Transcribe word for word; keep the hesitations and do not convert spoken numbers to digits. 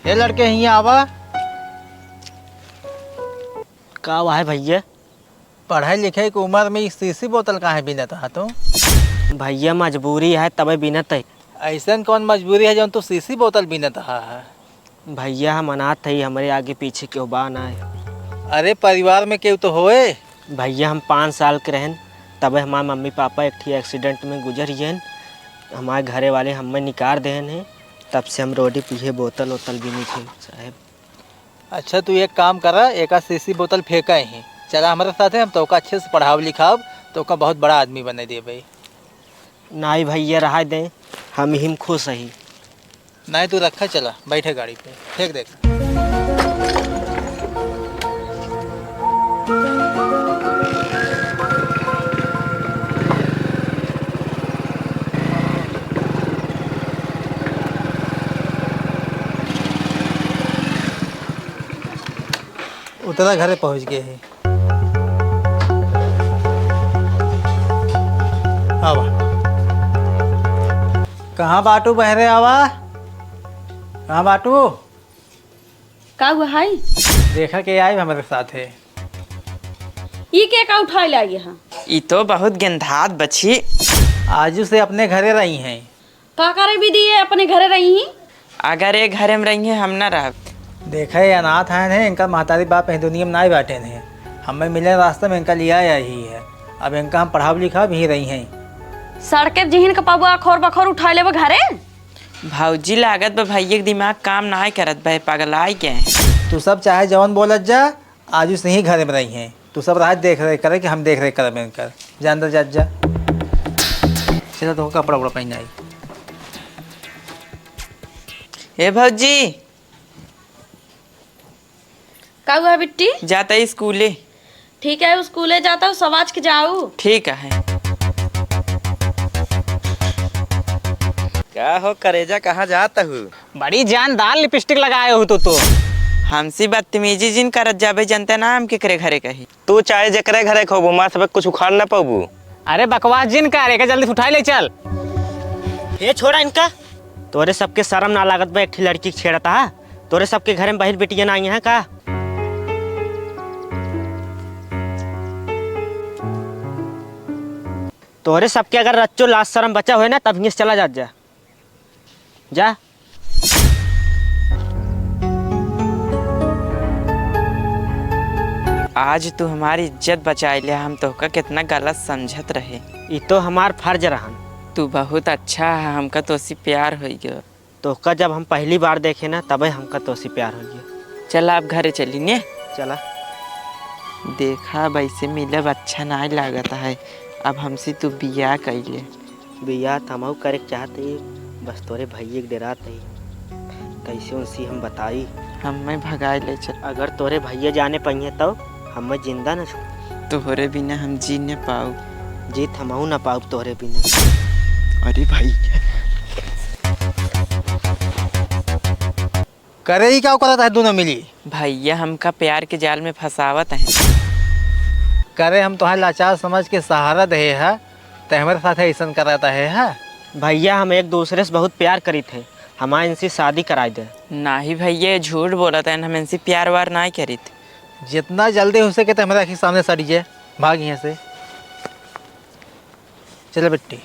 ए लड़के, हियाँ आवा। का हुआ है भइया? पढ़े लिखे के उमर में ई शीशी बोतल काहे बीनत हा तू? भइया, मजबूरी है, तबे बीनत है। अइसन कौन मजबूरी है जौन तू शीशी बोतल बीनत हा? भइया, हम अनाथ हई, हमरे आगे पीछे केहू बा नाय। अरे, परिवार में केहू तो होए। भइया, हम पाँच साल के रहन, तबे हमार मम्मी पापा एक ठी accident में गुजर गएन। हमार घरे वाले हमें निकार देहन हैं, तब से हम रोडी पीहे बोतल ओतल बीनी थे साहेब। अच्छा, तू एक काम करा, एका शीशी बोतल फेंका ही, चला हमरे साथे, हम तोका अच्छे से पढ़ाव लिखाव, तोका बहुत बड़ा आदमी बने देबे। नाई भइया, रहा दे, हम हिम खुश ही। नाई, तू रखा, चला, बैठे गाड़ी पे, फेंक दे। उतरा, घरे पहुँच गए ही। आवा। कहाँ बाटू बहरे आवा? कहाँ बाटू? का हुआ हाई? देखा के आई हमरे साथे। ई के का उठाए ले आई है? ई तो बहुत गेंधात बछी। आजू से अपने घरे रही हैं। का करे भी दिए अपने घरे रही ही? अगर ए घरे में रही हैं, हम ना रहब। देखा, ये अनाथ आयन है, इनका महतारी बाप यही दुनिया में नाई बाटेन है। हमें मिले रास्ते में इनका लिया आई ही है। अब इनका हम पढ़ाब लिखाब ही रही हैं। सड़के जिहिन का पबुआ खोर बखोर उठा लेबे घरे। भौजी, लागत बा भैया के दिमाग काम नाई करत बा, पगलाई गए। तू सब चाहे जवन बोलत जा, आजू से ही घरे में रही हैं। तू सब राज देख रेख करे कि हम देख रेख करब इनकर। जा अंदर जा, जा। चला तो कपड़ा उपड़ा पहनाई। ए भौजी। का हुआ बिट्टी? जाता स्कूले। ठीक है, स्कूले जाता हूँ, सवाज के जाऊ। ठीक है। का हो करेजा, कहाँ जात हू? बड़ी जानदार लिपस्टिक लगाए हो तू तो। हमसे बदतमीजी जिन करत जाबे, जनते ना हम केकरे घरे कही। तू चाहे जेकरे घरे खोबू, माँ सब कुछ उखाड़ ना पाबू। अरे बकवास जिन कर, एके जल्दी से उठाई ले चल। हे छोड़ा इनका। तोरे सबके शर्म ना लागत बा, एक ठे लड़की के छेड़त हा? तोरे सबके घरे में बहिर बेटिया ना आई हैं का? तोरे सबके अगर रच्चो लाज शर्म बचा होए ना, तब हियां से चला जात जा। जा। आज तू हमारी इज्जत बचाई ले, हम तोहका कितना गलत समझत रहे। ई तो हमार फर्ज रहन। तू बहुत अच्छा है, हमका तोसी प्यार होई गयो। तोहका जब हम पहली बार देखे ना, तबे हमका तोसी प्यार होई गयो। चला अब घरे चली ने। चला। देखा, वैसे मिलब अच्छा नाई लागत है, अब हमसे तू बियाह कइले। बियाह त हमहू करे के चाहत ही, बस तोरे भैया के डेरात ही। कैसे उनसे हम बताई? हमें भगाए ले चल। अगर तोरे भैया जाने पाइए तो हमें जिंदा न छोड़। तोहरे बिना हम जी न पाऊ। जीत हमहू न पाऊ तोहरे बिना। अरे भाई। करे ही का करत है दोनों मिली? भैया हमका प्यार के जाल में फंसावत हैं। करे हम तोहार लाचार समझ के सहारा दे है, ते हमरे साथे ऐसन करत है, है? भैया हम एक दूसरे से बहुत प्यार करीत है, हमार इनसे शादी कराई दे। नाही भैया, ये झूठ बोलत हैं, हम इनसे प्यार वार नाही करीत। जितना जल्दी हो सके ते हमरे आँखी के सामने से हट जाए, भाग यहाँ से। चले बिट्टी।